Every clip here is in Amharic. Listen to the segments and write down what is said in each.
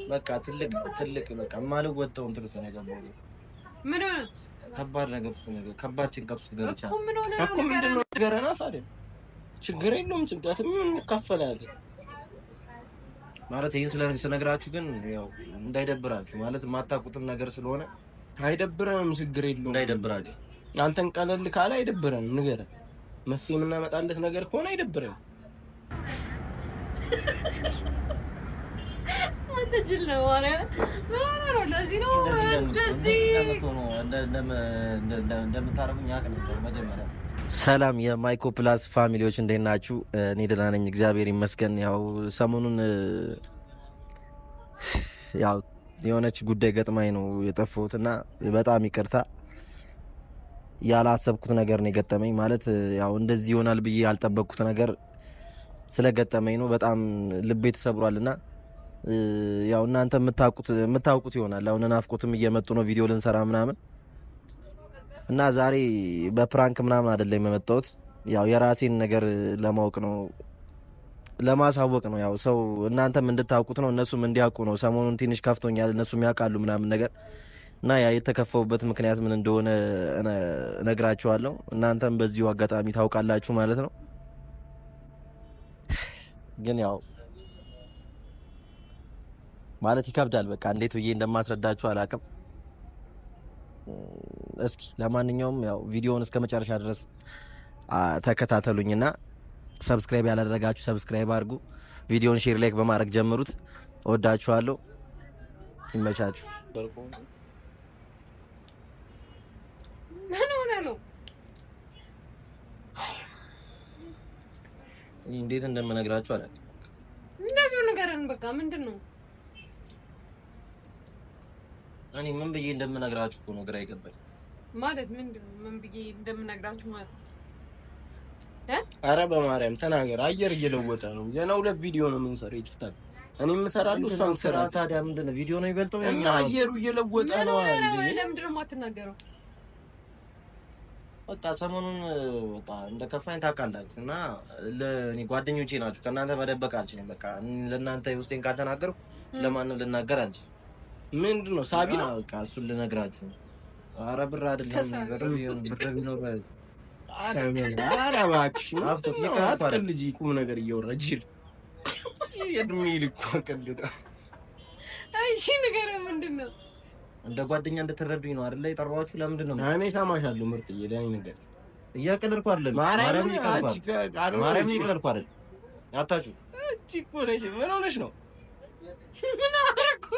በቃ ትልቅ ትልቅ በቃ የማልወጣው እንትን ውስጥ ነው የገባሁት። ምን ሆነ? ከባድ ነገር ውስጥ ነው፣ ከባድ ጭንቀት ውስጥ ገብቻለሁ እኮ። ምን ሆነ እኮ ምንድን ነው? ንገረና ታዲያ። ችግር የለውም ጭንቀትም ይሁን እንካፈላለን። ማለት ይህን ስነግራችሁ ግን ያው እንዳይደብራችሁ፣ ማለት የማታውቁትም ነገር ስለሆነ። አይደብረንም፣ ችግር የለውም። እንዳይደብራችሁ። አንተን ቀለል ካለ አይደብረንም፣ ንገረን። መፍትሄ የምናመጣለት ነገር ከሆነ አይደብረንም። አንተ ጅል ነው። ማርያም ምን ሆነ ነው? ለዚህ ነው እንደዚህ እንደምታደርጉኝ አውቅ ነበር መጀመሪያ። ሰላም የማይኮ ፕላስ family ዎች፣ እንዴት ናችሁ? እኔ ደህና ነኝ፣ እግዚአብሔር ይመስገን። ያው ሰሞኑን ያው የሆነች ጉዳይ ገጥማኝ ነው የጠፋሁት እና በጣም ይቅርታ። ያላሰብኩት ነገር ነው የገጠመኝ። ማለት ያው እንደዚህ ይሆናል ብዬ ያልጠበቅኩት ነገር ስለገጠመኝ ነው። በጣም ልቤ ተሰብሯል እና ያው እናንተ የምታውቁት ይሆናል። አሁን ናፍቆትም እየመጡ ነው ቪዲዮ ልንሰራ ምናምን እና ዛሬ በ prank ምናምን አይደለም የመጣሁት። ያው የራሴን ነገር ለማወቅ ነው፣ ለማሳወቅ ነው። ያው ሰው እናንተም እንድታውቁት ነው፣ እነሱም እንዲያውቁ ነው። ሰሞኑን ትንሽ ከፍቶኛል፣ እነሱም ያውቃሉ ምናምን ነገር እና ያ የተከፋሁበት ምክንያት ምን እንደሆነ እነግራችኋለሁ። እናንተም በዚሁ አጋጣሚ ታውቃላችሁ ማለት ነው። ግን ያው ማለት ይከብዳል። በቃ እንዴት ብዬ እንደማስረዳችሁ አላውቅም። እስኪ ለማንኛውም ያው ቪዲዮውን እስከ መጨረሻ ድረስ ተከታተሉኝና subscribe ያላደረጋችሁ subscribe አድርጉ። ቪዲዮውን share፣ like በማድረግ ጀምሩት። እወዳችኋለሁ። ይመቻችሁ። ምን ሆነ ነው? እንዴት እንደምነግራችሁ አላውቅም። እንደዚሁ ንገረን በቃ ምንድን ነው? እኔ ምን ብዬ እንደምነግራችሁ እኮ ነው ግራ የገባኝ። ማለት ምንድን ነው? ምን ብዬ እንደምነግራችሁ ማለት? አረ በማርያም ተናገር። አየር እየለወጠ ነው። ገና ሁለት ቪዲዮ ነው የምንሰራው። ይጥፍታል። እኔም እሰራለሁ፣ እሷም ትሰራለች። ታዲያ ምንድን ነው? ቪዲዮ ነው የሚበልጠው? እና አየሩ እየለወጠ ምን ነው። ሆነ ነው? እንዴ! ለምንድን ነው የማትናገረው? በቃ ሰሞኑን በቃ እንደከፋኝ ታውቃላችሁ። እና ለእኔ ጓደኞቼ ናችሁ፣ ከእናንተ መደበቅ አልችልም። በቃ ለእናንተ ውስጤን ካልተናገርኩ ለማንም ልናገር አልችልም። ምንድን ነው? ሳቢ ነው። በቃ እሱን ልነግራችሁ ነው። ኧረ ብር አይደለም፣ ከሳቢ። ብር ቢሆን ብር ቢኖር ኧረ እባክሽ ናፍቆት እየከፋ ነው። አትቀልጂ። ቁም ነገር እያወራ ጅል የእድሜ ልኩ ቀልዳ። እሺ ንገረን፣ ምንድን ነው? እንደ ጓደኛ እንድትረዱኝ ነው አይደለ የጠራኋችሁ? ለምንድን ነው እኔ እሰማሻለሁ ምርጥዬ፣ ለእኔ ነገር እያቀለድኩ አይደለም። ማርያምን እየቀለድኩ አይደለም። ማርያምን እየቀለድኩ አይደለም። አታችሁ አንቺ እኮ ነሽ። ምን ሆነሽ ነው? ምን አደረኩ?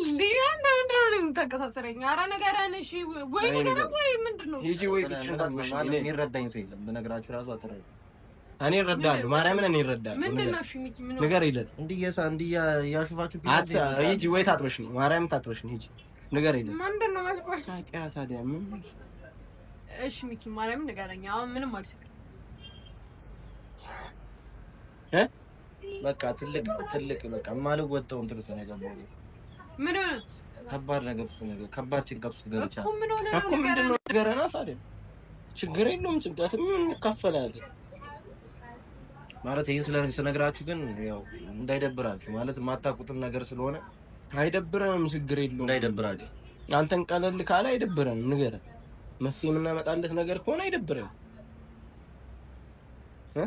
እንዴ አንተ ምንድን ነው የምታቀሳስረኝ? ኧረ ንገረን እሺ። ወይ ንገረን ወይ ምንድን ነው? ሂጂ ወይ ፊትሽን ታጥበሽ ማንም የሚረዳኝ ሰው የለም። ብነግራችሁ ራሱ አትረዱም። እኔ እረዳለሁ። ማርያምን እኔ እረዳለሁ። ምንድን ነው? እሺ ሚኪ ምን ሆነ? ንገር የለን እንዲህ እንዲህ እያሹፋችሁ ሂጂ ወይ ታጥበሽ ነው። ማርያምን ታጥበሽ ነው። ሂጂ ንገር የለን ምንድን ነው መስቆስ? ሳቂያ ታዲያ ምን እሺ ሚኪ ማርያምን ንገረኝ። አሁን ምንም አልስቅም። እ በቃ ትልቅ ትልቅ በቃ የማልወጣው እንትን ውስጥ ነው የገባሁት። ምን ሆነ ከባድ ነገር ውስጥ ነው የገባሁት። ከባድ ጭንቀት ውስጥ ገብቻለሁ። እኮ? ምን ሆነ ነው? እኮ ምንድን ነው? ንገረና ታዲያ። ችግር የለውም ጭንቀትም ይሁን እንካፈላለን። ማለት ይህን ስነግራችሁ ግን ያው እንዳይደብራችሁ፣ ማለት የማታውቁትም ነገር ስለሆነ። አይደብረንም፣ ችግር የለውም። እንዳይደብራችሁ። አንተን ቀለል ካለ አይደብረንም፣ ንገረን። መፍትሄ የምናመጣለት ነገር ከሆነ አይደብረንም። እ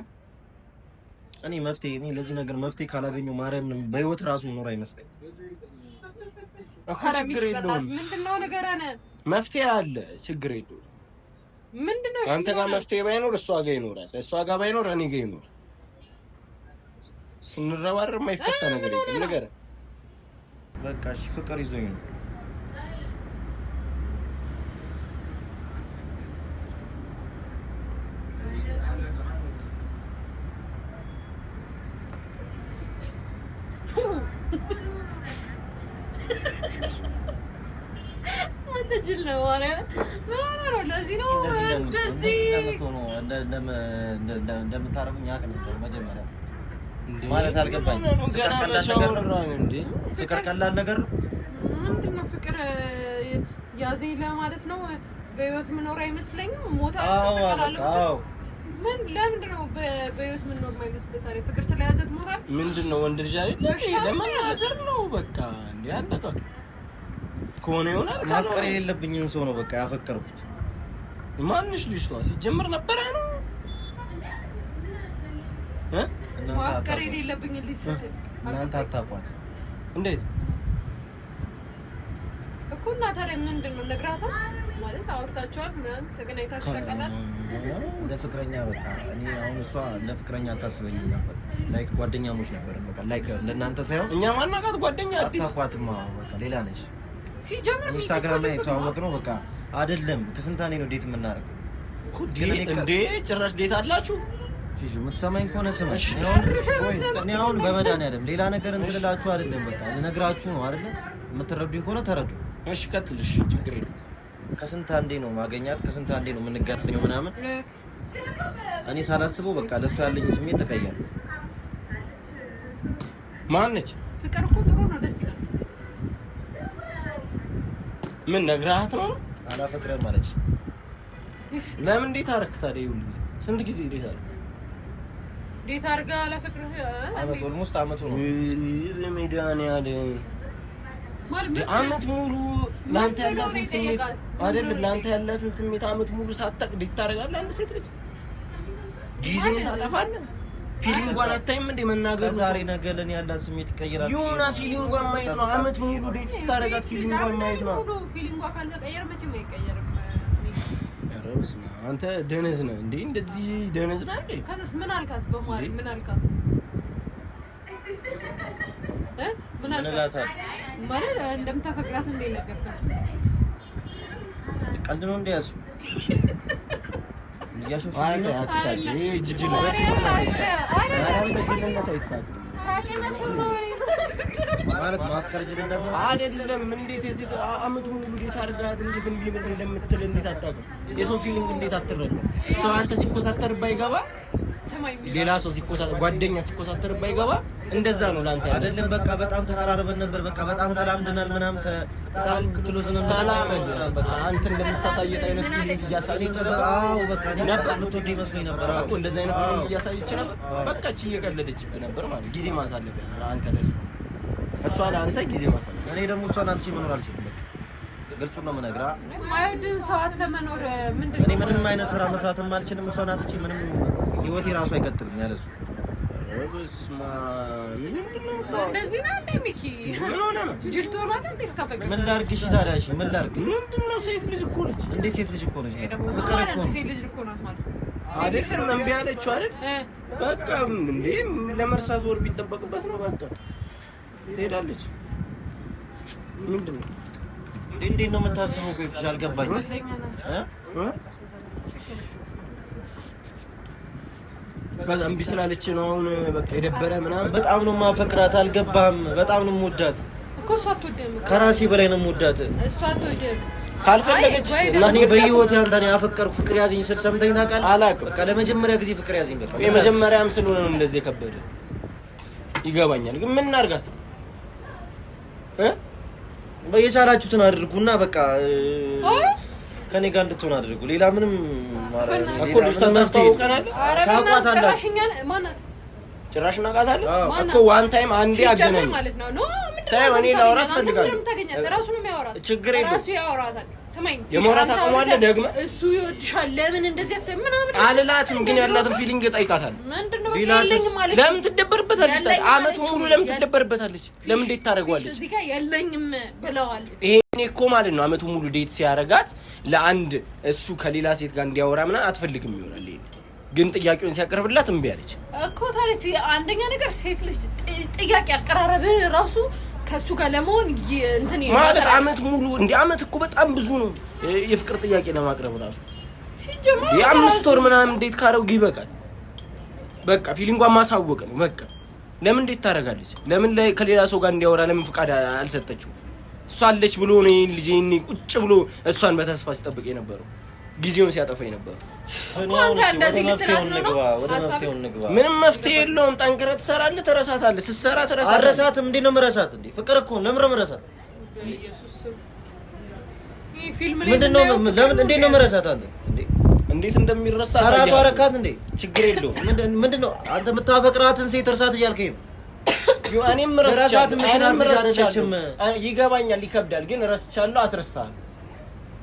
እኔ መፍትሄ እኔ ለዚህ ነገር መፍትሄ ካላገኘሁ ማርያምን በህይወት ራሱ መኖር አይመስለኝም። እኮ ኧረ ችግር ሚኪ የለውም። በእናትህ ምንድን ነው ንገረን። መፍትሄ አለ፣ ችግር የለውም። ምንድን ነው? እሺ አንተ ጋር ምን ሆነ? መፍትሄ ባይኖር እሷ ጋር ይኖራል፣ እሷ ጋር ባይኖር እኔ ጋር ይኖራል። ስንረባረብ የማይፈታ ነገር የለም። ንገረን። በቃ እሺ፣ ፍቅር ይዞኝ ነው። አንተ ጅል ነው። ማርያም ምን ሆነ ነው? ለዚህ ነው እንደዚህ እንደምታደርጉኝ አውቅ ነበር መጀመሪያ። እንዴ! ማለት አልገባኝም። ምን ሆነህ ነው? ገና ፍቅር ቀላል ነገር ነው። መቼ አወራን እንዴ? ፍቅር ቀላል ነገር ነው። ምንድን ነው ፍቅር ያዘኝ ለማለት ነው? በህይወት ምኖር አይመስለኝም። ሞታ አዎ እሰቀላለሁ። አዎ። ምን ለምንድን ነው በህይወት የምንኖር የማይመስልህ ታዲያ? ፍቅር ስለያዘ ትሞታለህ? ምንድን ነው ወንድ ልጅ አይደለ? ለመናገር ነው በቃ። እንዴ አለቀ ከሆነ ይሆናል። ማፍቀር የሌለብኝን ሰው ነው በቃ ያፈቀርኩት። ማንሽ ልጅቷ ሲጀምር ነበረ ነው እ ማፍቀር የሌለብኝን ልጅ ስትል እናንተ አታውቋት እንዴት እኮ እና ታዲያ ምንድን ነው ነግራታል ማለት አውርታችኋል ምናምን ተገናኝታችሁ ታውቃላችሁ? እንደ ፍቅረኛ በቃ እኔ አሁን እሷ እንደ ፍቅረኛ አታስበኝም ነበር። Like ጓደኛሞች ነበር በቃ like እንደናንተ ሳይሆን እኛ ማናውቃት ጓደኛ አዲስ አታውቋትማ በቃ ሌላ ነች። ሲጀምር ኢንስታግራም ላይ የተዋወቅነው በቃ አይደለም። ከስንት አንዴ ነው date የምናደርገው እንዴ? ጭራሽ date አላችሁ? ፊዙ የምትሰማኝ ከሆነ ስማኝ። እኔ አሁን በመድኃኒዓለም ሌላ ነገር እንትን እላችሁ አይደለም፣ በቃ ልነግራችሁ ነው አይደለም። የምትረዱኝ ከሆነ ተረዱ። እሺ ቀጥል። እሺ ችግር የለም። ከስንት አንዴ ነው ማገኛት፣ ከስንት አንዴ ነው የምንገናኘው ምናምን። እኔ ሳላስበው በቃ ለእሷ ያለኝ ስሜት ተቀየረ። ማነች? ፍቅር እኮ ጥሩ ነው፣ ደስ ይላል። ምን ነግረሃት ነው? አላፈቅርህም አለች። ለምን እንዴት አደረክ ታዲያ? ይሁን ጊዜ ስንት ጊዜ እንዴት አደረክ? እንዴት አድርጋ አላፈቅርህ? አመት almost አመቱ ነው። መድኃኒዓለም አመት ሙሉ ለአንተ ያላትን ስሜት አይደለም፣ ለአንተ ያላትን ስሜት አመት ሙሉ ሳታውቅ እንዴት ታደርጋለህ? አንድ ሴት ልጅ ጊዜን ታጠፋለህ። Feeling ጓን አታይም እንዴ? መናገር ዛሬ ነገ ለኔ ያላት ስሜት ይቀየራል። ይሁና feeling ጓን ማየት ነው። አመት ሙሉ date ስታደርጋት feeling ጓን ማየት ነው። Feeling ጓ ካልተቀየረ መቼም አይቀየርም። ኧረ በስመ አብ አንተ ደነዝ ነህ እንዴ? እንደዚህ ደነዝ ነህ እንዴ? ከዛስ ምን አልካት? በማሪ ምን አልካት? ምን አልካት ማለት እንደምታፈቅራት እንዴ ነገርካት? ቀልድ ነው እንዴ? ያሱ ማለት ማፍቀር ጅልነት ነው አይደለም። እንዴት የሴት አመቱን ሙሉ date አድርጋት እንዴት እምቢ እንደምትል እንዴት አታውቅም? የሰው feeling እንዴት አትረዳም? ሰው አንተ ሲኮሳተር ባይገባ ሌላ ሰው ሲኮሳተር ጓደኛ ሲኮሳተር ባይገባ እንደዛ ነው ለአንተ አይደለም። በቃ በጣም ተቀራርበን ነበር። በቃ በጣም ተላምደናል ምናምን በጣም close ነን። ተላመድ አንተ እንደምታሳየት አይነት feeling እያሳየች ነበር። አዎ በቃ እኔ የምትወደኝ መስሎኝ ነበር እኮ እንደዛ አይነት feeling እያሳየች ነበር። በቃ እቺ እየቀለደችብህ ነበር ማለት ጊዜ ማሳለፊያ አንተ ለእሷ እሷ ለአንተ ጊዜ ማሳለፊያ። እኔ ደግሞ እሷን አጥቼ መኖር አልችልም። በቃ ግልጹን ነው የምነግርህ። የማይወድን ሰው አጥተህ መኖር ምንድን ነው? እኔ ምንም አይነት ስራ መስራትም አልችልም። እሷን አጥቼ ምንም ህይወቴ ራሱ አይቀጥልም ያለ እሱ። እንደዚህ ነው እንዴ ሚኪ? ምን ሆነህ ነው? ጅል ትሆናለህ እንዴ ስታፈቅር? ምን ላድርግ? እሺ ታዲያ እሺ ምን ላድርግ? ምንድን ነው? ሴት ልጅ እኮ ነች እንዴ? ሴት ልጅ እኮ ነች። ፍቅር እኮ ነው። ሴት ልጅ እኮ ናት ማለት አይደል? እምቢ አለችው አይደል? በቃ እንዴ ለመርሳት ወር ቢጠበቅበት ነው። በቃ ትሄዳለች። ምንድን ነው እንዴት ነው የምታስበው? ቆይ ፍሽ አልገባኝም። ከዛ እምቢ ስላለች ነው አሁን በቃ የደበረ ምናምን። በጣም ነው የማፈቅራት፣ አልገባህም? በጣም ነው የምወዳት እኮ እሷ አትወድህም እኮ። ከራሴ በላይ ነው የምወዳት። እሷ አትወድህም። ካልፈለገች እኔ በህይወቴ አንተን ያፈቀርኩ ፍቅር ያዘኝ ስል ሰምተኝ ታውቃለህ? አላውቅም። በቃ ለመጀመሪያ ጊዜ ፍቅር ያዘኝ። በቃ የመጀመሪያም ስለሆነ ነው እንደዚህ የከበደ ይገባኛል። ግን ምን እናድርጋት እ የቻላችሁትን አድርጉና በቃ ከኔ ጋር እንድትሆን አድርጉ። ሌላ ምንም እኮ ልጅቷን ታስተዋውቀናለህ። ታውቋታላችሁ። ጭራሽ እናውቃታለን እኮ one time አንዴ አገናኝ ማለት ነው። No ታየው እኔ ላወራት እፈልጋለሁ። ችግር የለውም። የማውራት አቅሙ አለ። ደግመህ እሱ ይወድሻል ለምን እንደዚህ አትይም ምናምን አልላትም፣ ግን ያላትን feeling እጠይቃታለሁ። ምንድን ነው በቃ የለኝም ማለት ለምን ትደበርበታለች? አመት ሙሉ ለምን ትደበርበታለች? ለምን date ታደርገዋለች? እዚህ ጋር የለኝም ብለዋል። ይሄኔ እኮ ማለት ነው አመቱ ሙሉ date ሲያረጋት ለአንድ እሱ ከሌላ ሴት ጋር እንዲያወራ ምናምን አትፈልግም ይሆናል። ይሄ ግን ጥያቄውን ሲያቀርብላት እምቢ አለች እኮ። ታዲያ አንደኛ ነገር ሴት ልጅ ጥያቄ አቀራረብህ ራሱ ከሱ ጋር ለመሆን እንትን ማለት አመት ሙሉ እንደ አመት እኮ በጣም ብዙ ነው የፍቅር ጥያቄ ለማቅረብ ራሱ ሲጀመር የአምስት ወር ምናምን date ካረው ይበቃል። በቃ feeling ጓን ማሳወቅ ነው በቃ። ለምን date ታደርጋለች? ለምን ከሌላ ሰው ጋር እንዲያወራ ለምን ፍቃድ አልሰጠችው? እሷ አለች ብሎ ነው ይሄን ልጅ ይሄን ቁጭ ብሎ እሷን በተስፋ ሲጠብቅ የነበረው ጊዜውን ሲያጠፋ የነበረው። ምንም መፍትሄ የለውም። ጠንክረህ ትሰራለህ፣ ትረሳታለህ። ስትሰራ ትረሳታለህ። አረሳትም። እንዴት ነው የምረሳት? እንዴ ፍቅር እኮ ለምን ነው የምረሳት? ምንድን ነው ለምን እንዴት ነው የምረሳት? አንተ እንዴ እንዴት እንደሚረሳ ከራሱ አረካት እንዴ? ችግር የለውም። ምንድን ነው አንተ የምታፈቅራትን ሴት እርሳት እያልከኝ ነው? እኔም ረስቻለሁ። ይገባኛል፣ ይከብዳል፣ ግን ረስቻለሁ። አስረሳለሁ።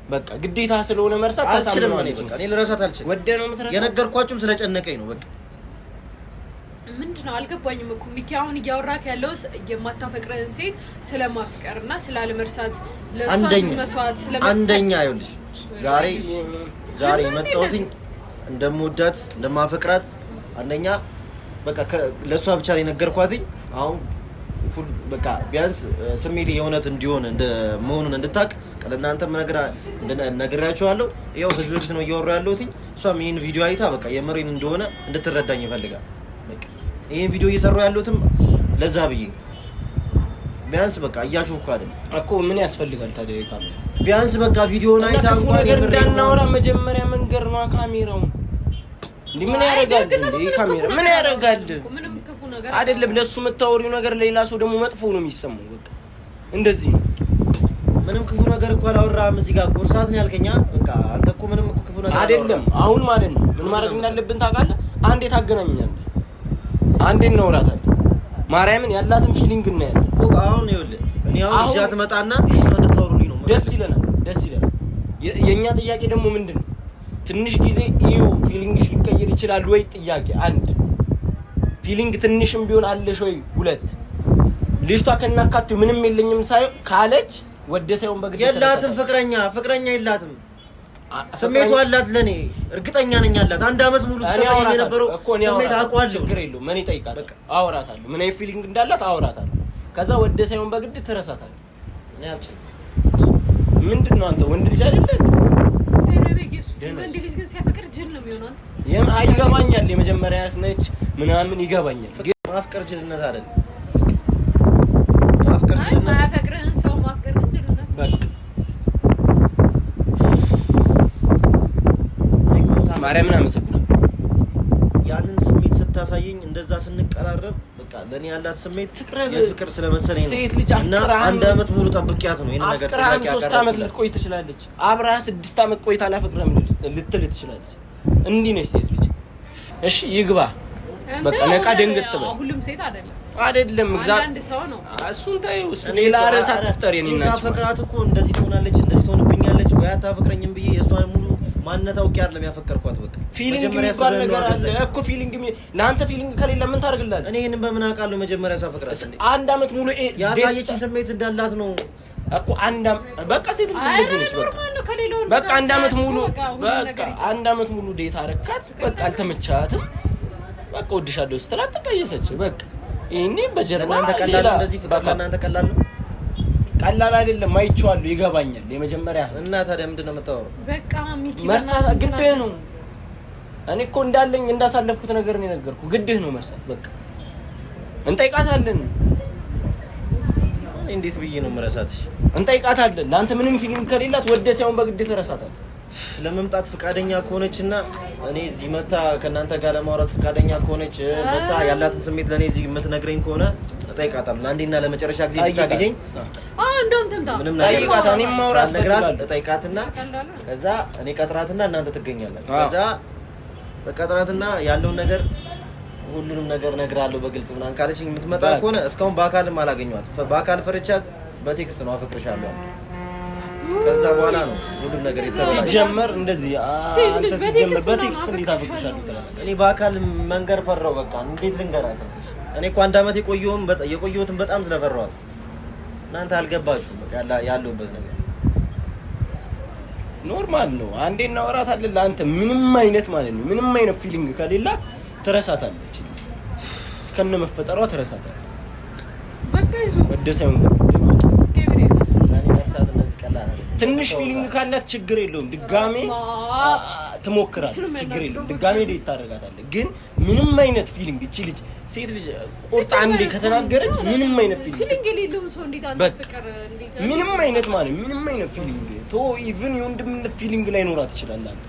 በቃ ግዴታ ስለሆነ መርሳት አልችልም። እኔ ልረሳት አልችልም። ወደ ነው የምትረሳት። የነገርኳችሁም ስለጨነቀኝ ነው። በቃ ምንድን ነው አልገባኝም እኮ ሚኪ፣ አሁን እያወራክ ያለው የማታፈቅረህን ሴት ስለማፍቀር እና ስላለመርሳት ለእሷ መስዋዕት ስለመክፈል። አንደኛ ይኸውልሽ ዛሬ ዛሬ የመጣሁትኝ እንደምወዳት እንደማፈቅራት አንደኛ በቃ ለእሷ ብቻ ነው የነገርኳትኝ። አሁን በቃ ቢያንስ ስሜቴ የእውነት እንዲሆን እንደ መሆኑን እንድታቅ ለእናንተም ነግራችኋለሁ። ይኸው ህዝብ ፊት ነው እያወሩ ያለሁትኝ። እሷም ይህን ቪዲዮ አይታ በቃ የምሬን እንደሆነ እንድትረዳኝ ይፈልጋል። በቃ ይህን ቪዲዮ እየሰሩ ያለሁትም ለዛ ብዬ ቢያንስ በቃ እያሾፍኩ አይደል እኮ። ምን ያስፈልጋል ታዲያ ካሜራ? ቢያንስ በቃ ቪዲዮን አይታ እንኳን ነገር እንዳናወራ መጀመሪያ መንገር ነው ካሜራውን። እንዴ ምን ያደርጋል? እንዴ ካሜራ ምን ያደርጋል? አይደለም ለሱ የምታወሪው ነገር ሌላ ሰው ደግሞ መጥፎ ነው የሚሰማው። በቃ እንደዚህ ነው። ምንም ክፉ ነገር እኮ አላወራህም። እዚህ ጋር እኮ እርሳት ነው ያልከኛ። በቃ አንተ እኮ ምንም እኮ ክፉ ነገር አይደለም። አሁን ማለት ነው ምን ማድረግ እንዳለብን ታውቃለህ? አንዴ ታገናኛለህ፣ አንዴ እናወራታለን። ማርያምን ያላትን feeling እናያለን እኮ። አሁን ይኸውልህ እኔ አሁን ይዣት መጣና እሷ እንድታወሩልኝ ነው። ደስ ይለናል፣ ደስ ይለናል። የእኛ ጥያቄ ደግሞ ምንድን ነው? ትንሽ ጊዜ እዩ feeling ሽ ሊቀየር ይችላል ወይ? ጥያቄ አንድ። feeling ትንሽም ቢሆን አለሽ ወይ? ሁለት። ልጅቷ ከናካቴው ምንም የለኝም ሳይሆን ካለች ወደ ሳይሆን በግድ የላትም፣ ፍቅረኛ ፍቅረኛ የላትም። ስሜቱ አላት ለኔ እርግጠኛ ነኝ አላት። አንድ አመት ሙሉ ስተሰኝ የነበረው ስሜት አውቀዋለሁ። ችግር የለውም። ምን እጠይቃታለሁ፣ አወራታለሁ። ምን አይነት feeling እንዳላት አወራታለሁ። ከዛ ወደ ሳይሆን በግድ ትረሳታለህ። እኔ አልችልም። ምንድን ነው አንተ ወንድ ልጅ አይደለ? ወንድ ልጅ ግን ሲያፈቅር ጅል ነው የሚሆነው። ይገባኛል። የመጀመሪያ ነች ምናምን ይገባኛል። ማፍቀር ጅልነት አይደለም። ማፍቀር ጅልነት ማያፈቅርህን ሰው ማፍቀር ግን ጅልነት በቃ ማርያምን አመሰግናለሁ። ያንን ስሜት ስታሳየኝ እንደዛ ስንቀራረብ በቃ ለእኔ ያላት ስሜት የፍቅር ስለመሰለኝ ነው። ሴት ልጅ እና አንድ አመት ሙሉ ጠብቂያት ነው ይሄን ነገር አፍቅራህም 3 አመት ልትቆይ ትችላለች። አብራህ 6 አመት ቆይታ አላፈቅርህም ልትል ትችላለች። እንዲህ ነች ሴት ልጅ። እሺ ይግባ በቃ ነቃ ደንገጥ በል። ሁሉም ሴት አይደለም አይደለም፣ አንድ ሰው ነው እሱን ታየው። እሱ ሌላ ርዕስ አትፍጠር። የኔ እናት ሳፈቅራት እኮ እንደዚህ ትሆናለች እንደዚህ ትሆንብኛለች ወይ አታፈቅረኝም ብዬ የእሷን ሙሉ ማንነት አውቄ አይደለም ያፈቀርኳት። በቃ feeling የሚባል ነገር አለ እኮ feeling። ለአንተ feeling ከሌለ ምን ታደርግላለህ? እኔ ይሄንን በምን አውቃለሁ? መጀመሪያ ሳፈቅራት አንድ አመት ሙሉ ያሳየችኝ ስሜት እንዳላት ነው እኮ አንድ በቃ ሴት ልጅ እንደዚህ ነች። በቃ አንድ አመት ሙሉ በቃ አንድ አመት ሙሉ date አረካት። በቃ አልተመቻትም። በቃ ወድሻለሁ ስትላት ተቀየሰች። በቃ ይሄኔ በጀርባ ለእናንተ ቀላል እንደዚህ ፍቅር ለእናንተ ቀላል ነው። ቀላል አይደለም። አይቼዋለሁ፣ ይገባኛል። የመጀመሪያ እና ታዲያ ምንድን ነው የምታወራው? በቃ ሚኪ መርሳት ግድህ ነው። እኔ እኮ እንዳለኝ እንዳሳለፍኩት ነገር ነው የነገርኩህ። ግድህ ነው መርሳት። በቃ እንጠይቃታለን። እንዴት ብዬ ነው የምረሳት? እንጠይቃታለን። ለአንተ ምንም feeling ከሌላት ወደ ሳይሆን በግድ ትረሳታለህ። ለመምጣት ፈቃደኛ ከሆነች እና እኔ እዚህ መታ ከእናንተ ጋር ለማውራት ፈቃደኛ ከሆነች መታ ያላትን ስሜት ለእኔ እዚህ የምትነግረኝ ከሆነ እጠይቃታለሁ። ለአንዴና ለመጨረሻ ጊዜ ብታገኘኝ እንደውም ትምጣ። ምንም ነገር ጠይቃት። እኔም ማውራት ሳልነግራት እጠይቃትና ከዛ እኔ ቀጥራትና እናንተ ትገኛላችሁ። ከዛ ቀጥራትና ያለውን ነገር ሁሉንም ነገር እነግራለሁ በግልጽ ምናምን ካለችኝ የምትመጣ ከሆነ እስካሁን በአካልም አላገኘኋት። በአካል ፈርቻት በ text ነው አፈቅርሻለሁ። ከዛ በኋላ ነው ሁሉም ነገር የተበላሸው። ሲጀመር እንደዚህ አንተ ሲጀመር በ text እንዴት አፈቅርሻለሁ ትላለህ? እኔ በአካል መንገር ፈራሁ። በቃ እንዴት ልንገራት? እኔ እኮ አንድ አመት የቆየሁትን በጣም ስለፈራኋት እናንተ አልገባችሁም። በቃ ያለሁበት ነገር normal ነው። አንዴ እናወራታለን። ለአንተ ምንም አይነት ማለት ነው ምንም አይነት feeling ከሌላት ትረሳታለች። እስከነ መፈጠሯ ትረሳታለች። በቃ ይዞ ወደ ሳይሆን በግድ ማለት ነው። መርሳት እንደዚህ ቀላል አይደለም። ትንሽ feeling ካላት ችግር የለውም፣ ድጋሜ ትሞክራለች። ችግር የለውም፣ ድጋሜ date ታደርጋታለህ። ግን ምንም አይነት feeling እቺ ልጅ ሴት ልጅ ቆርጣ አንዴ ከተናገረች ምንም አይነት feeling feeling የሌለውን ሰው እንዴት አንተ ፍቅር እንዴት ምንም አይነት ማለት ምንም አይነት feeling ቶ even የወንድምነት feeling ላይኖራት ይችላል። አንተ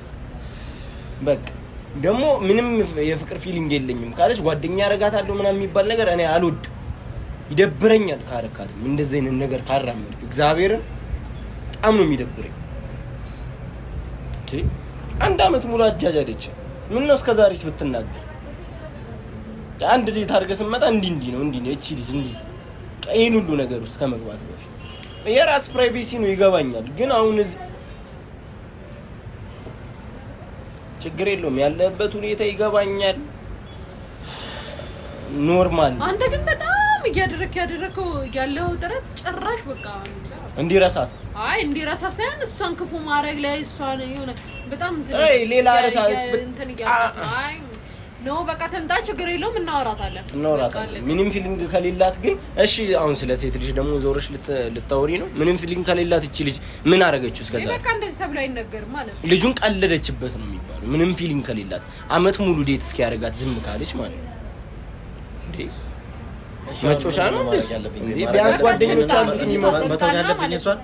በቃ ደግሞ ምንም የፍቅር feeling የለኝም ካለች ጓደኛ ያረጋታለሁ ምናምን የሚባል ነገር እኔ አልወድም፣ ይደብረኛል። ካረካትም እንደዚህ አይነት ነገር ካራመድክ እግዚአብሔርን በጣም ነው የሚደብረኝ። አንድ አመት ሙሉ አጃጃለች። ምን ነው እስከ ዛሬስ ብትናገር? አንድ date አድርገህ ስትመጣ እንዲህ እንዲህ ነው እንዲህ ነው እቺ ልጅ እንዴት ይሄን ሁሉ ነገር ውስጥ ከመግባት በፊት የራስ privacy ነው ይገባኛል። ግን አሁን ችግር የለውም ያለበት ሁኔታ ይገባኛል። Normal። አንተ ግን በጣም እያደረክ ያደረከው ያለው ጥረት ጭራሽ በቃ እንዲረሳት። አይ፣ እንዲረሳት ሳይሆን እሷን ክፉ ማድረግ ላይ እሷን የሆነ በጣም እንትን አይ፣ ሌላ ርዕስ እንትን እያደረክ ነው። አይ no፣ በቃ ትምጣ፣ ችግር የለውም፣ እናወራታለን። እናወራታለን። ምንም feeling ከሌላት ግን እሺ፣ አሁን ስለ ሴት ልጅ ደግሞ ዞረሽ ልታወሪ ነው። ምንም feeling ከሌላት እቺ ልጅ ምን አደረገችው እስከዛ? በቃ እንደዚህ ተብሎ አይነገርም ማለት ነው። ልጁን ቀለደችበት ነው የሚባለው። ምንም feeling ከሌላት አመት ሙሉ date እስኪያደርጋት ዝም ካለች ማለት ነው እንዴ? መጮሻ ነው እንዴ? ቢያንስ ጓደኞች አሉት። መተው ያለብኝ እሷን፣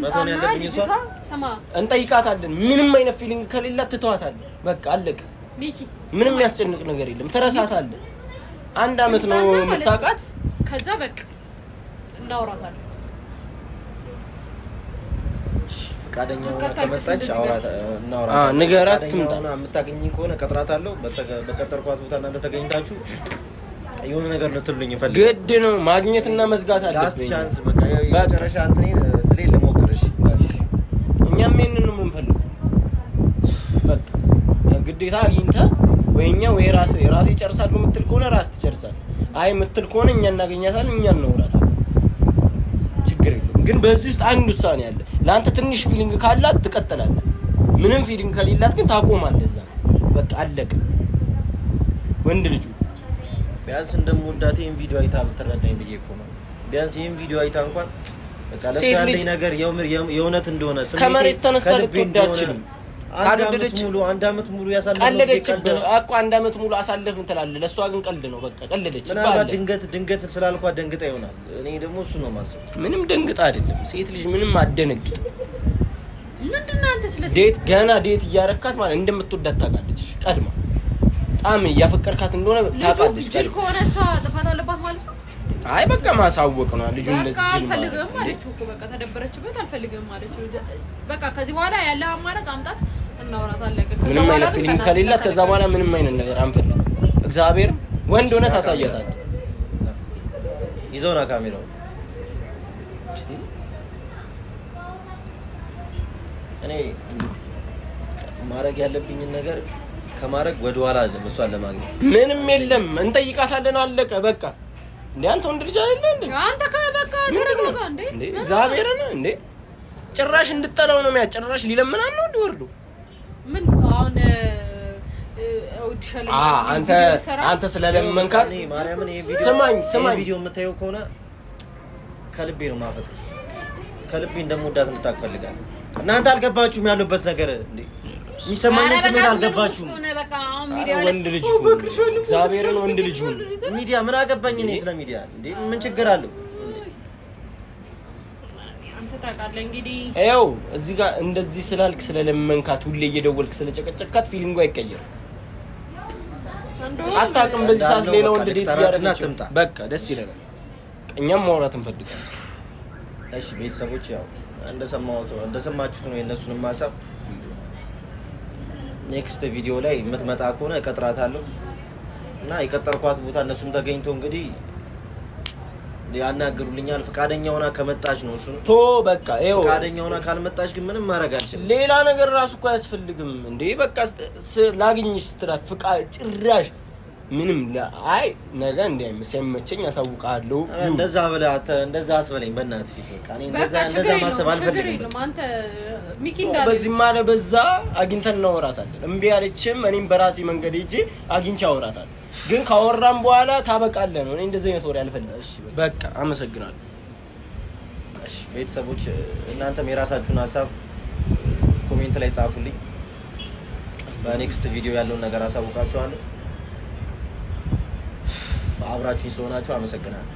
መተው ያለብኝ እሷን። ስማ፣ እንጠይቃታለን። ምንም አይነት feeling ከሌላት ትተዋታለህ። በቃ አለቀ። ሚኪ፣ ምንም የሚያስጨንቅ ነገር የለም። ትረሳታለህ። አንድ አመት ነው የምታውቃት። ከዛ በቃ እናወራታለን። ፈቃደኛ ሆና ከመጣች እናወራታለን። ንገራት፣ ትምጣ። የምታገኘኝ ከሆነ ቀጥራታለሁ። በቀጠርኳት ቦታ እናንተ ተገኝታችሁ የሆነ ነገር ልትሉኝ እፈልጋለሁ። ግድ ነው፣ ማግኘትና መዝጋት አለብኝ። Last chance፣ በቃ የመጨረሻ እንትን ድሌ ልሞክርሽ። እኛም ይሄንን ነው የምንፈልገው። በቃ ግዴታ አግኝተህ ወይ እኛ ወይ ራስህ፣ ራሴ እጨርሳለሁ የምትል ከሆነ ራስህ ትጨርሳለህ። አይ የምትል ከሆነ እኛ እናገኛታለን፣ እኛ እናወራታለን። ችግር የለውም። ግን በዚህ ውስጥ አንድ ውሳኔ አለ። ለአንተ ትንሽ feeling ካላት ትቀጥላለህ። ምንም feeling ከሌላት ግን ታቆማለህ። እዛ በቃ አለቀ። ወንድ ልጁ ቢያንስ እንደምወዳት ይሄን ቪዲዮ አይታ ብትረዳኝ ብዬ እኮ ነው። ቢያንስ ይሄን ቪዲዮ አይታ እንኳን በቃ ለእሷ ያለኝ ነገር የእውነት እንደሆነ፣ ከመሬት ተነስታ ልትወድ አትችልም። ካልወደደች ሙሉ አንድ አመት ሙሉ ያሳለፍነው ቀለደችብህ እኮ። አንድ አመት ሙሉ አሳለፍን ትላለህ። ለእሷ ግን ቀልድ ነው። በቃ ቀለደች። ምናልባት ድንገት ድንገት ስላልኳት ደንግጣ ይሆናል። እኔ ደግሞ እሱ ነው የማስበው። ምንም ደንግጣ አይደለም። ሴት ልጅ ምንም አደነግጥ። ምንድን ነው አንተ ስለ Date ገና date እያረካት ማለት እንደምትወዳት ታውቃለች። ቀድማ በጣም እያፈቀርካት እንደሆነ ታውቃለች። ጅል ከሆነ እሷ ጥፋት አለባት ማለት ነው። አይ፣ በቃ ማሳወቅ ነው ልጁ እንደዚህ በቃ አልፈልግም አለችው እኮ፣ በቃ ተደበረችበት። አልፈልግም አለችው። በቃ ከዚህ በኋላ ያለ አማራጭ አምጣት፣ እናውራት፣ አለቀ። ምንም አይነት feeling ከሌላት ከዛ በኋላ ምንም አይነት ነገር አንፈልግም። እግዚአብሔር ወንድ ሆነ ታሳያታለህ። ይዘውና ካሜራው። እኔ ማድረግ ያለብኝን ነገር ከማድረግ ወደ ኋላ አይደለም እሷን ለማግኘት። ምንም የለም፣ እንጠይቃታለን። አለቀ በቃ። እንዴ፣ አንተ ወንድ ልጅ አይደለ እንዴ? አንተ ከበቃ ተረጋጋ እንዴ። እንዴ፣ እግዚአብሔርን እንዴ፣ ጭራሽ እንድጠላው ነው የሚያ ጭራሽ ሊለምናን ነው እንዲወርዱ። ምን አሁን እወድሻለሁ አንተ አንተ ስለለመንካት ማርያምን፣ ይሄ ቪዲዮ ስማኝ ስማኝ፣ ቪዲዮ የምታየው ከሆነ ከልቤ ነው ማፈቅርሽ። ከልቤ እንደምወዳት እንድታውቅ እፈልጋለሁ። እናንተ አልገባችሁም ያሉበት ነገር እንዴ፣ የሚሰማኝ ስሜት አልገባችሁም። ወንድ ልጅ እግዚአብሔርን ወንድ ልጅ ሁን። ሚዲያ ምን አገባኝ እኔ ስለ ሚዲያ እንዴ? ምን ችግር አለው? አንተ ታውቃለህ እንግዲህ። ይኸው እዚህ ጋር እንደዚህ ስላልክ፣ ስለለመንካት፣ ሁሌ እየደወልክ ስለጨቀጨካት feeling ኡ አይቀየርም። አታውቅም። በዚህ ሰዓት ሌላ ወንድ date እያደረገች በቃ ደስ ይለናል። እኛም ማውራት እንፈልጋለን። እሺ ቤተሰቦች፣ ያው እንደሰማችሁት ነው የእነሱንም ሀሳብ። Next ቪዲዮ ላይ የምትመጣ ከሆነ እቀጥራታለሁ እና የቀጠርኳት ቦታ እነሱም ተገኝተው እንግዲህ ያናግሩልኛል። ፈቃደኛ ሆና ከመጣች ነው እሱ። ቶ በቃ ይኸው። ፈቃደኛ ሆና ካልመጣች ግን ምንም ማድረግ አልችልም። ሌላ ነገር ራሱ እኮ አያስፈልግም እንዴ። በቃ ላግኝሽ ስትላት ፍቃድ ጭራሽ ምንም አይ ነገ እንዲያይመቸኝ አሳውቅሃለሁ። እንደዛ ብለህ እንደዛ አትበለኝ በእናትህ ፊት። በቃ እኔ እንደዛ እንደዛ ማሰብ አልፈልግም። አንተ ሚኪ እንዳለ በዚህም አለ በዛ አግኝተን እናወራታለን። እምቢ አለችም፣ እኔም በራሴ መንገድ ሄጄ አግኝቼ አወራታለሁ። ግን ካወራም በኋላ ታበቃለህ ነው። እኔ እንደዚህ አይነት ወሬ አልፈልግም። በቃ አመሰግናለሁ። እሺ ቤተሰቦች፣ እናንተም የራሳችሁን ሀሳብ comment ላይ ጻፉልኝ። በ next ቪዲዮ ያለውን ነገር አሳውቃችኋለሁ። አብራችሁኝ ስለሆናችሁ አመሰግናለሁ።